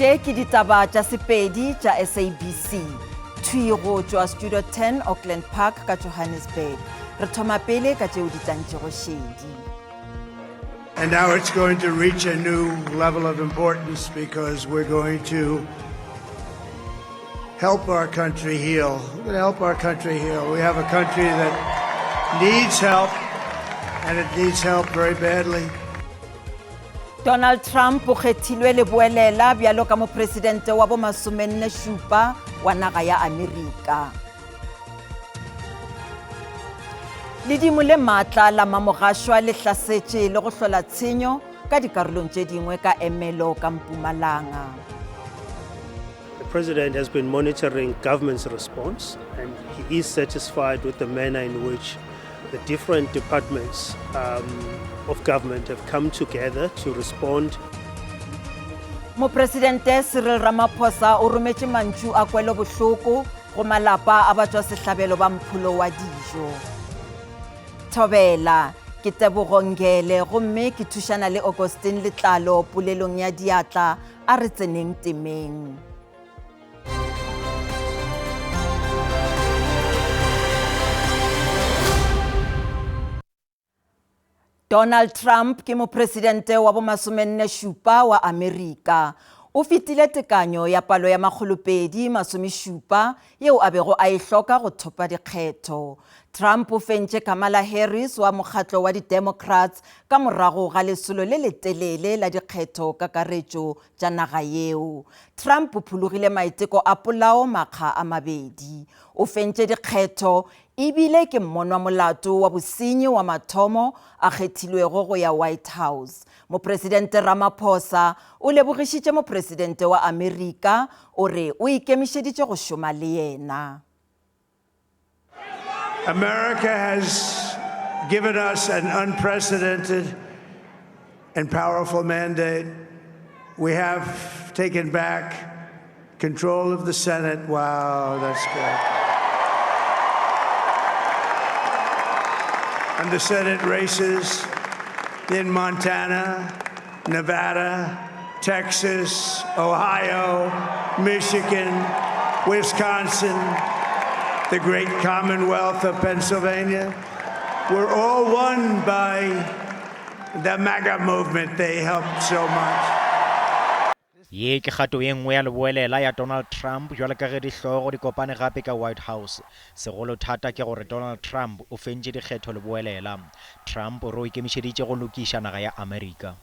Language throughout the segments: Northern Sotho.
Tše ke ditaba tša Sepedi tša SABC. Thwi go tšwa Studio 10 Auckland Park ka Johannesburg. Re thoma pele ka tšeo di tantšego šedi. And now it's going to reach a new level of importance because we're going to help our country heal. We're going to help our country heal. We have a country that needs help, and it needs help very badly. Donald Trump o kgethilwe leboelela bjalo ka mopresidente wa bomasomenne šupa wa naga ya Amerika. Ledimo le maatla la mamogašwa le hlasetše le go hlola tshenyo ka dikarolong tše dingwe ka Ermelo ka Mpumalanga. The president has been monitoring government's response and he is satisfied with the manner in which the different departments um, of government have come together to respond. Mopresidente Cyril Ramaphosa o rometše mantšu a kwelobohloko go malapa a batšwasehlabelo ba mpholo wa dijo. Thobela, ke Tebogo Ngele gomme ke thušana le Augustine Letlalo polelong ya diatla a re tseneng temeng. Donald Trump ke mopresidente wa bomasomenne šupa wa Amerika. O fetile tekanyo ya palo ya makgolopedi masomešupa yeo a bego a e hloka go thopa dikgetho. Trump o fentše Kamala Harris wa mokgatlo wa di-Democrats ka morago ga lesolo le letelele la dikgetho kakaretšo tša naga yeo. Trump o phologile maiteko a polao makga a mabedi. O fentše dikgetho e bile ke mmonwamolato wa bosenyi wa mathomo a kgethilwego go ya White House. Mopresidente Ramaphosa o lebogišitše mopresidente wa Amerika, o re o ikemišeditše go šoma le yena. America has given us an unprecedented and powerful mandate. We have taken back control of the Senate. Wow, that's good. And the Senate races in Montana, Nevada, Texas, Ohio, Michigan, Wisconsin, the great Commonwealth of Pennsylvania. We're all won by the MAGA movement. They helped so much. Ye ke kgato ye nngwe ya leboelela ya Donald Trump bjalo ka ge dihlogo di kopane gape ka White House. Segolothata ke gore Donald Trump o fentše dikgetho leboelela. Trump o re o ikemišeditše go lokiša naga ya Amerika.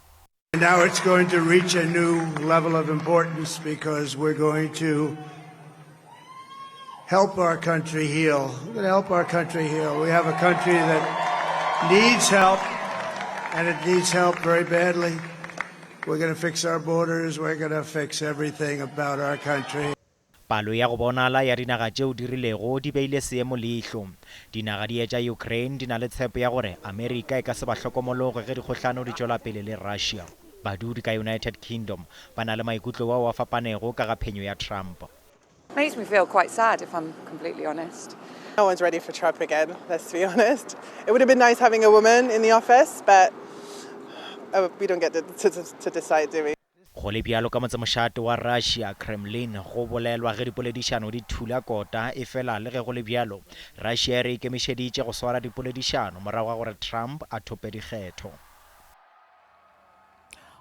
Now it's going to reach a new level of importance because we're going to help our country heal. We're going to help our country heal. We have a country that needs help, and it needs help very badly. We're going to fix our borders. We're going to fix everything about our country. Palo ya go bonala ya dinaga tšeo di rilego di beile seemo leihlo. Dinaga di etša Ukraine di na le tshepo ya gore Amerika e ka se ba hlokomologe ge dikgohlano di tšwela pele le Russia. Badudi ka United Kingdom ba na le maikutlo ao a fapanego ka ga phenyo ya Trump. Makes me feel quite sad if I'm completely honest. No one's ready for Trump again, let's be honest. It would have been nice having a woman in the office, but uh, we don't get to, to, to decide, do we? Go le bjalo ka motsemošate wa Russia, Kremlin, go bolelwa ge dipoledišano di thula kota, efela le ge go le bjalo, Russia e re ikemišeditše go swara dipoledišano morago ga gore Trump a thope dikgetho.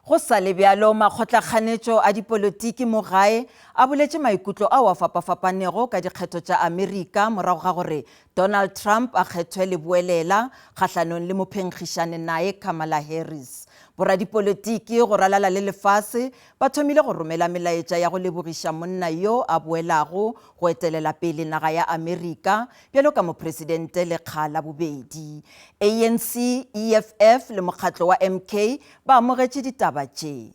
Go sa le bjalo, makgotlakganetšo a dipolotiki mo gae a boletše maikutlo ao a fapafapanego ka dikgetho tša Amerika morago ga gore Donald Trump a kgethwe leboelela kgahlanong le mophenkgišane nae Kamala Harris. Boradipolotiki go ralala le lefase ba thomile go romela melaetša ya go lebogiša monna yo a boelago go etelela pele naga ya Amerika bjalo ka mopresidente lekga la bobedi. ANC, EFF le mokgatlo wa MK ba amogetše ditaba tše.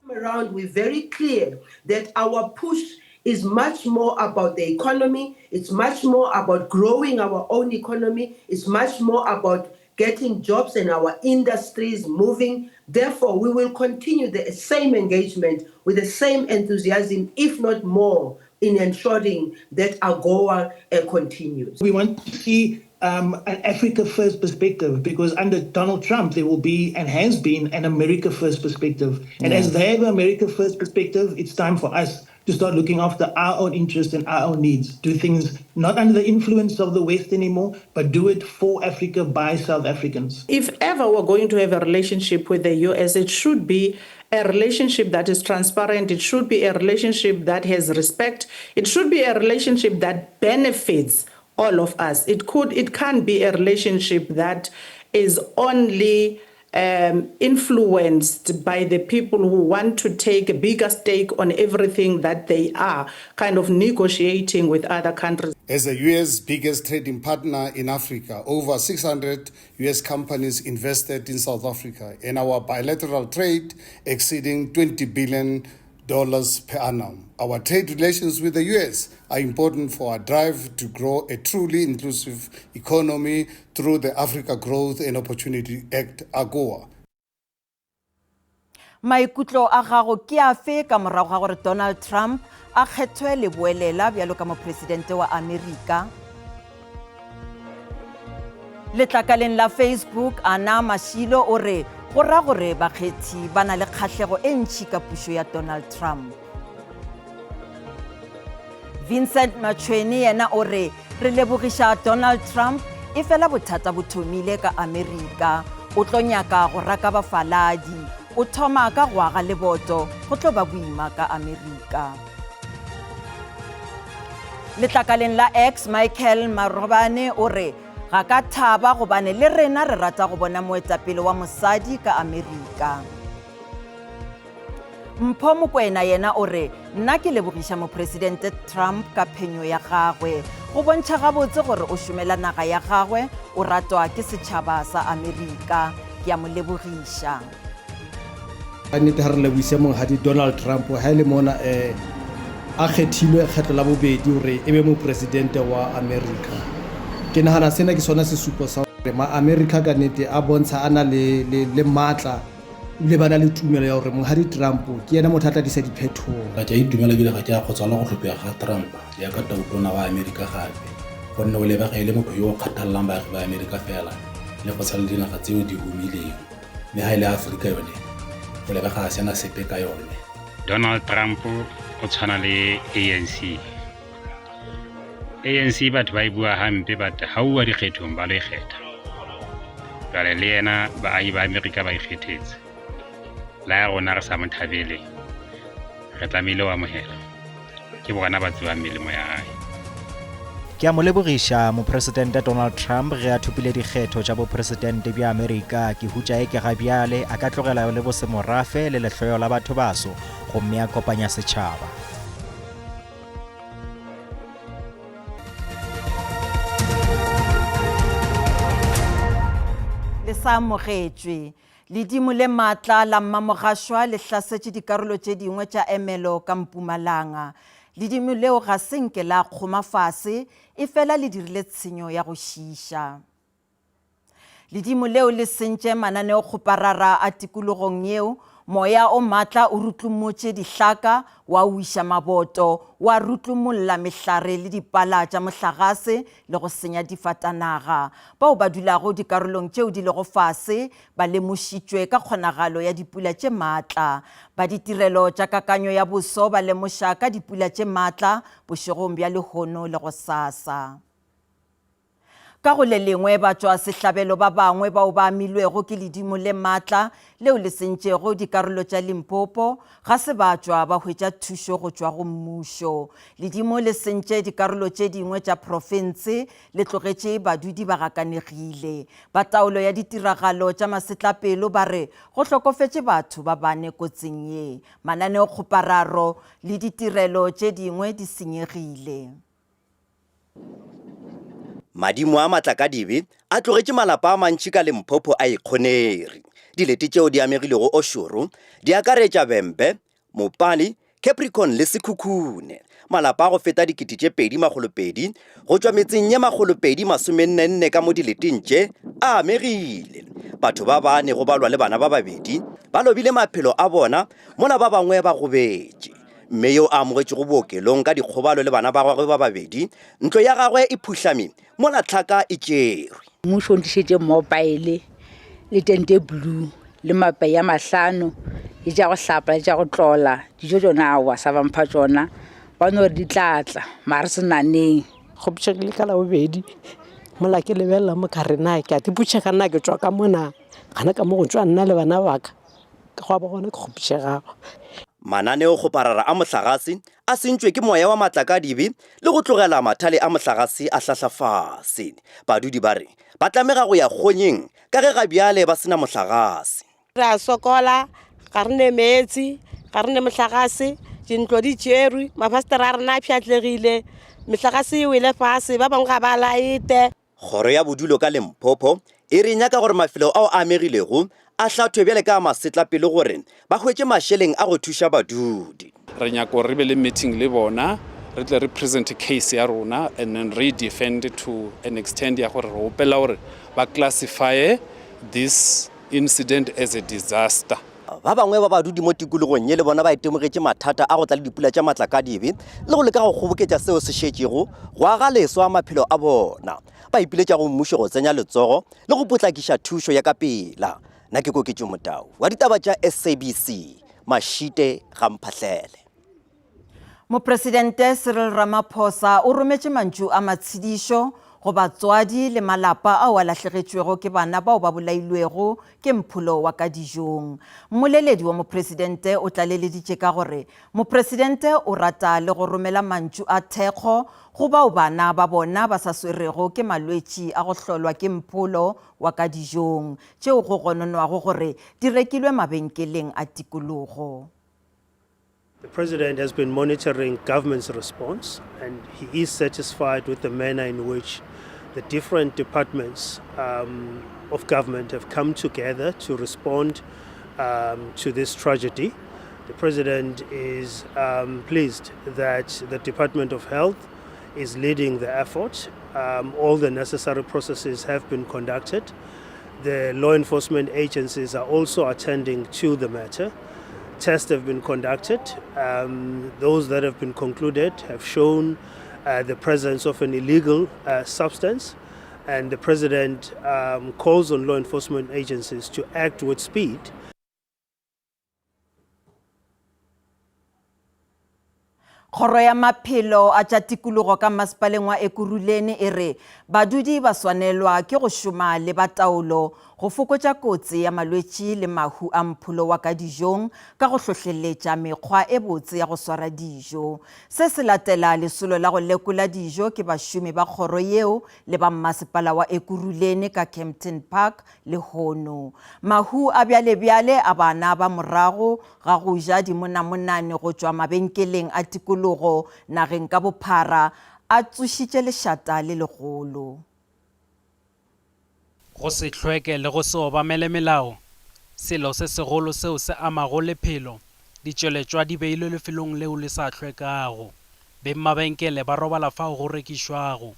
Around we're very clear that our push is much more about the economy, it's much more about growing our own economy, it's much more about getting jobs and our industries moving. Therefore, we will continue the same engagement with the same enthusiasm, if not more, in ensuring that AGOA uh, continues. We want to see um, an Africa first perspective because under Donald Trump, there will be and has been an America first perspective. And yeah. as they have an America first perspective, it's time for us to start looking after our own interests and our own needs. Do things not under the influence of the West anymore, but do it for Africa by South Africans. If ever we're going to have a relationship with the US, it should be a relationship that is transparent. It should be a relationship that has respect. It should be a relationship that benefits all of us. It could, it can't be a relationship that is only um, influenced by the people who want to take a bigger stake on everything that they are kind of negotiating with other countries. As the US biggest trading partner in Africa, over 600 US companies invested in South Africa, and our bilateral trade exceeding 20 billion dollars per annum. Our trade relations with the US are important for our drive to grow a truly inclusive economy through the Africa Growth and Opportunity Act, AGOA. Maikutlo a gago ke afe ka morago ga gore Donald Trump a kgethwe leboelela bjalo ka mopresidente wa Amerika? Letlakaleng la Facebook, Anna Mashilo o re go ra gore bakgethi ba na le kgahlego e ntši ka pušo ya Donald Trump. Vincent Machweni yena o re re lebogiša Donald Trump e fela bothata bo thomile ka Amerika. O tlo nyaka go raka bafaladi. O thoma ka go aga leboto, go tlo ba boima ka Amerika. Letlakaleng la X, Michael Marobane o re ga ka thaba gobane le rena re rata go bona moetapele wa mosadi ka Amerika. Mpho Mokwena yena o re nna ke lebogiša mopresidente Trump ka phenyo ya gagwe. Go bontšha gabotse gore o šomela naga ya gagwe, o ratwa ke setšhaba sa Amerika. Ke a mo lebogiša. Ka nnete ga re leboise monghadi Donald Trump ha e le mona um a kgethilwe kgetlo la bobedi gore e be mopresidente wa America. Ke nagana sena ke sona sesupo sa gore ma-America ka nnete a bontsha a na le, le, le maatla ebile ba na le tumelo ya gore monghadi Trump ke yena motho a tla tlisa diphethogo. Ga ke a itumela ebile ga ke a kgotsofala go tlhophiwa ga Trump jaaka tautona wa Amerika gape, gonne o lebega e le motho yo o kgathalelang baagi ba Amerika fela le go tshela le dinaga tseo di humileng. Mme ga e le Aforika yone, go lebega a sena sepe ka yone. Donald Trump o tshwana le ANC. ANC batho ba e bua hampe but ha uwa dikgethong ba lo e kgetha. Jwale le yena baahi ba Amerika ba ikgethetse. La ya rona re sa mo thabele, re tlamehile ho amohela. Ke bona ba tsebang melemo ya hae. Ke a mo lebogiša Mopresidente Donald Trump ge a thopile dikgetho tša bopresidente bja Amerika. Ke hutša eke ga bjale a ka tlogela le bosemorafe le lehloyo la batho baso gomme a kopanya setšhaba. Le sa amogetšwe. Ledimo le maatla la Mmamogašwa le hlasetše dikarolo tše dingwe tša Ermelo ka Mpumalanga. Ledimo leo ga se nke la kgoma fase, efela le dirile tshenyo ya go šiiša. Ledimo leo le sentše mananeokgoparara a tikologong yeo, moya o matla o rutlumotše dihlaka, wa wiša maboto, wa rutlumolla mehlare le dipala tša mohlagase le go senya difatanaga. Bao ba dulago dikarolong tšeo di lego fase ba lemošitšwe ka kgonagalo ya dipula tše maatla. Ba ditirelo tša kakanyo ya boso ba lemoša ka dipula tše maatla bošegong bja lehono le gosasa. Ka go le lengwe, batšwasehlabelo ba bangwe bao ba amilwego ke ledimo le maatla leo le sentšego dikarolo tša Limpopo ga se ba tšwa ba hwetša thušo go tšwa go mmušo. Ledimo le sentše dikarolo tše dingwe tša profense, le tlogetše badudi ba gakanegile. Ba taolo ya ditiragalo tša masetlapelo ba re go hlokofetše batho ba bane kotsing ye. Mananeokgopararo le ditirelo tše dingwe di senyegile. Madimo a matlakadibe a tlogetše malapa a mantši ka Limpopo a ikgonere. Dilete tšeo di amegilego o šoro di akaretša Vhembe, Mopani, Capricorn le Sekhukhune. Malapa a go feta 2200 go tšwa metseng ye 244 ka mo dileteng tše a amegile. Batho ba bane go balwa le bana ba babedi ba lobile maphelo a bona mola ba bangwe ba gobetše. Mme yo a amogetšwego bookelong ka dikgobalo le bana ba gagwe ba babedi, ntlo ya gagwe e phuhlame mola tlhaka e tšerwe. Mmušo o ntlišetše mobile le tente e blue le mapai a mahlano le tša go hlapa le tša go tlola. Dijo tšona aowa sa ba mpha tšona ba no re di tla tla mara re se na neng. Kgopšegile ka Labobedi mola ke lebelela mo ka re na ke a ipotšiša ka nna ke tšwa ka mo na gana ka mo go tšwa nna le bana ba ka. Ke gwa ba gona ke kgopšegago. Mananeokgoparara a mohlagase a sentšwe ke moya wa matlakadibe le go tlogela mathale a mohlagase a hlahla fase. Badudi ba re ba tlamega go ya kgonyeng ka ge ga bjale ba se na mohlagase. Re a sokola, ga re ne meetse, ga re ne mohlagase, dintlo di tšerwe, mafastere a rena a pšhatlegile, mehlagase e wele fase, ba bangwe ga ba laete. Kgoro ya Bodulo ka Limpopo e re e nyaka gore mafelo ao a amegilego a hlathwe bjale ka a masetlapelo gore ba hwetše mašeleng a go thuša badudi. Re nyaka gore re be le meeting le bona re tle re present case ya rona and then re e defend to an extent ya gore re opela gore ba classifye this incident as a disaster. Ba bangwe ba badudi mo tikologong ye le bona ba itemogetše mathata a go tla le dipula tša matlakadibe le go leka go kgoboketša seo se šetšego go aga leswa maphelo a bona. Ba ipiletša go mmušo go tsenya letsogo le go potlakiša thušo ya ka pela. Nna ke Koketšo Motau wa ditaba tša SABC, Mashite ga Mphahlele. Mopresidente Cyril Ramaphosa o rometše mantšu a matshedišo go batswadi le malapa ao a lahlegetšwego ke bana bao ba bolailwego ke mpholo wa ka dijong. Mmoleledi wa mopresidente o tlaleleditše ka gore mopresidente o rata le go romela mantšu a thekgo go bao bana ba bona ba sa swerego ke malwetši a go hlolwa ke mpholo wa ka dijong tšeo go gononwago gore di rekilwe mabenkeleng a tikologo. The president has been monitoring government's response and he is satisfied with the manner in which the different departments um, of government have come together to respond um, to this tragedy. The president is um, pleased that the Department of Health is leading the effort. Um, all the necessary processes have been conducted. The law enforcement agencies are also attending to the matter. Tests have been conducted. Um, those that have been concluded have shown uh, the presence of an illegal uh, substance. And the president um, calls on law enforcement agencies to act with speed. Kgoro ya Maphelo a tša Tikologo ka Masepaleng wa Ekurhuleni e re badudi ba swanelwa ke go šoma le ba taolo go fokotša kotsi ya malwetši le mahu a mpholo wa ka dijong ka go hlohleletša mekgwa e botse ya go swara dijo. Se se latela lesolo la go lekola dijo ke bašomi ba kgoro yeo le ba Mmasepala wa Ekurhuleni ka Kempton Park Lehono, mahu a bjalebjale a bana ba morago ga go ja dimonamonane go tšwa mabenkeleng a tikologo nageng ka bophara a tsošitše lešata le legolo. Go se hlweke le go se obamele melao, selo se segolo seo se amago lephelo, ditšweletšwa di beilwe lefelong leo le sa hlwekago. Bengmabenkele ba robala fao go rekišwago.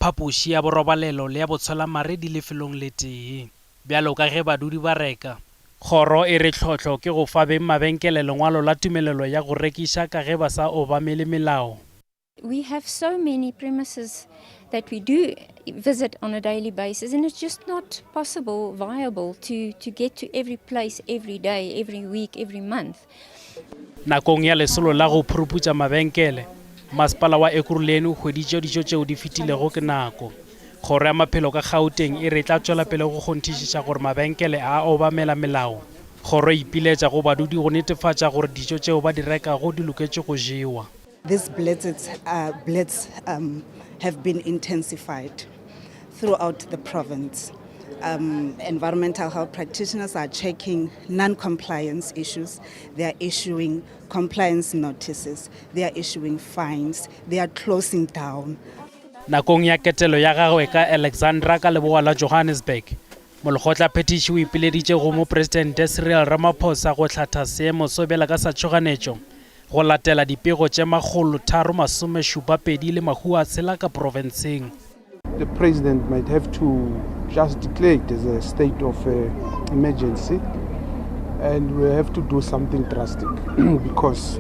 Phapoši ya borobalelo le ya botshwelamare di lefelong le tee. Bjalo ka ge badudi ba reka, kgoro e re tlhohlo ke go fa beng mabenkele lengwalo la tumelelo ya go rekiša ka ge ba sa obamele melao. We have so many premises that we do visit on a daily basis and it's just not possible, viable to, to get to every place every day, every week, every month. Nakong ya lesolo la go phuruputša mabenkele, Masepala wa Ekurhuleni o hweditše dijo tšeo di fetilego ke nako. Kgoro ya Maphelo ka Gauteng e re e tla tšwela pele go kgonthišiša gore mabenkele a obamela melao. Kgoro e ipiletša go badudi go netefatša gore dijo tšeo ba di rekago di loketše go jewa. These blitzes, uh, blitz um, have been intensified throughout the province. Um, environmental health practitioners are checking non-compliance issues. They are issuing compliance notices, they are issuing fines, they are closing down. Nakong ya ketelo ya gagwe ka Alexandra ka leboa la Johannesburg, molekgotlaphethiši o ipileditše go Mopresidente Cyril Ramaphosa go hlatha seemo so bjala ka sa tšhoganetšo go latela dipego tše 372 le mahu a tshela ka profenseng. The president might have to just declare it as a state of uh, emergency and we have to do something drastic because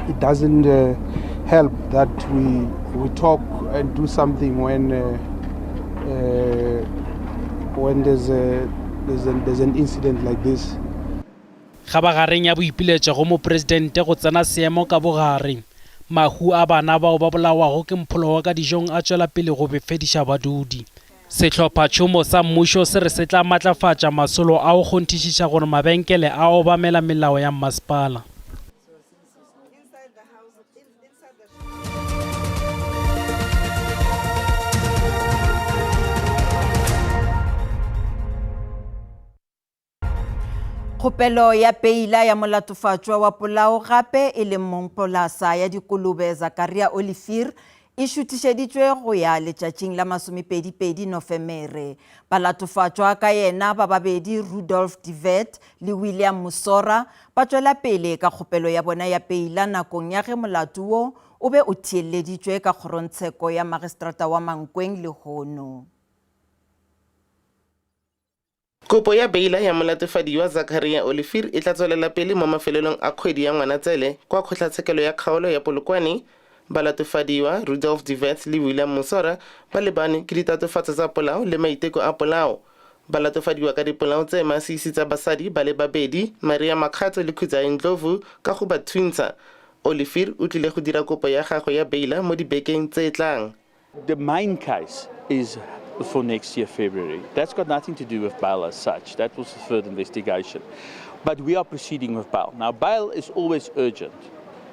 It doesn't uh, help that we, we talk and do something when, uh, uh, when there's, a, there's, an, there's an incident like this. Kgabagareng ya boipiletšo go mopresidente go tsena seemo ka bogare, mahu a bana bao ba bolawago ke mpholo wa ka dijong a tšwela pele go befediša badudi. Sehlophatšhomo sa mmušo se re se tla matlafatša masolo a go kgonthišiša gore mabenkele a obamela melao ya mmasepala. Kgopelo ya peila ya molatofatšwa wa polao gape e leng mongpolasa ya dikolobe Zakaria Olivier e šuthišeditšwe go ya letšatšing la masomepedipedi Nofemere. Balatofatšwa ka yena ba babedi Rudolf de Wet le William Musora ba tšwela pele ka kgopelo ya bona ya peila nakong ya ge molato wo o be o theeleditšwe ka kgorongtsheko ya Magistrata wa Mankweng lehono. Kopo ya beila ya molatofadiwa Zachariah Olivier e tla tswelela pele mo mafelelong a kgwedi ya Ngwanatsele kwa kgotlatshekelo ya kgaolo ya Polokwane. Balatofadiwa Rudolf de Wet le William Musora ba lebane ke ditatofatso tsa polao le maiteko a polao. Ba latofadiwa ka dipolao tse masisi tsa basadi ba le babedi, Maria Makgatho le Khudzai Ndlovu ka go ba thuntsha. Olivier o tlile go dira kopo ya gagwe ya beila mo dibekeng tse tlang. The main case is for next year, February. That's got nothing to do with bail as such. That was a further investigation. But we are proceeding with bail. Now, bail is always urgent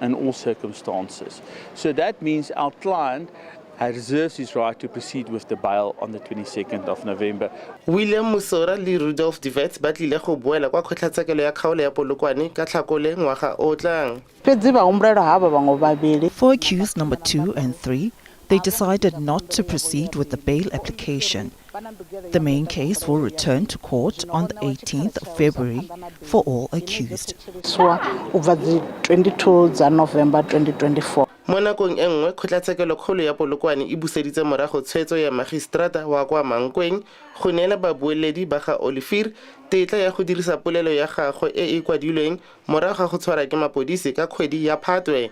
in all circumstances. So that means our client reserves his right to proceed with the bail on the 22nd of November. William Musora le Rudolf de Wet ba tlile go boela kwa kgotlatshekelo ya kgaolo ya Polokwane ka Tlhakole ngwaga o o tlang. Fhedzi vhahumbulelwa havha vhaṅwe vhavhili. For accused number 2 and 3, they decided not to proceed with the bail application. The main case will return to court on the 18th of February for all accused. Swa u bva dzi 22 dza November 2024. Mo nakong e nngwe, Kgotlatshekelokgolo ya Polokwane e buseditse morago tshwetso ya magistrata wa kwa Mankweng go neela babueledi ba ga Olivier tetla ya go dirisa polelo ya gagwe e e kwadilweng morago ga go tshwarwa ke mapodisi ka kgwedi ya Phatwe.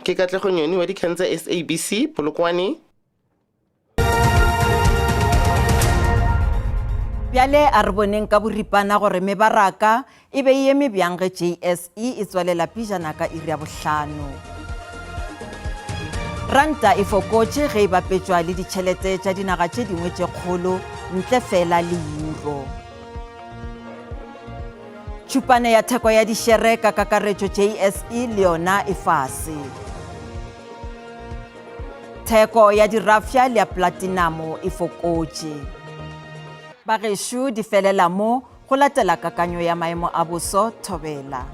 Ke Katlego Nyoni wa dikgang tsa SABC, Polokwane. Bjale a re boneng ka boripana gore mebaraka e be e eme bjang ge JSE e tswalela pejana ka iri ya bohlano. Ranta e fokotše ge e bapetšwa le ditšhelete tša dinaga tše dingwe tše kgolo ntle fela le euro. Tšhupane ya theko ya dišere ka kakaretšo JSE le yona e fase. Theko ya dirafša le ya platinamo e fokotše. Bagešo di felela mo go latela kakanyo ya maemo a boso thobela.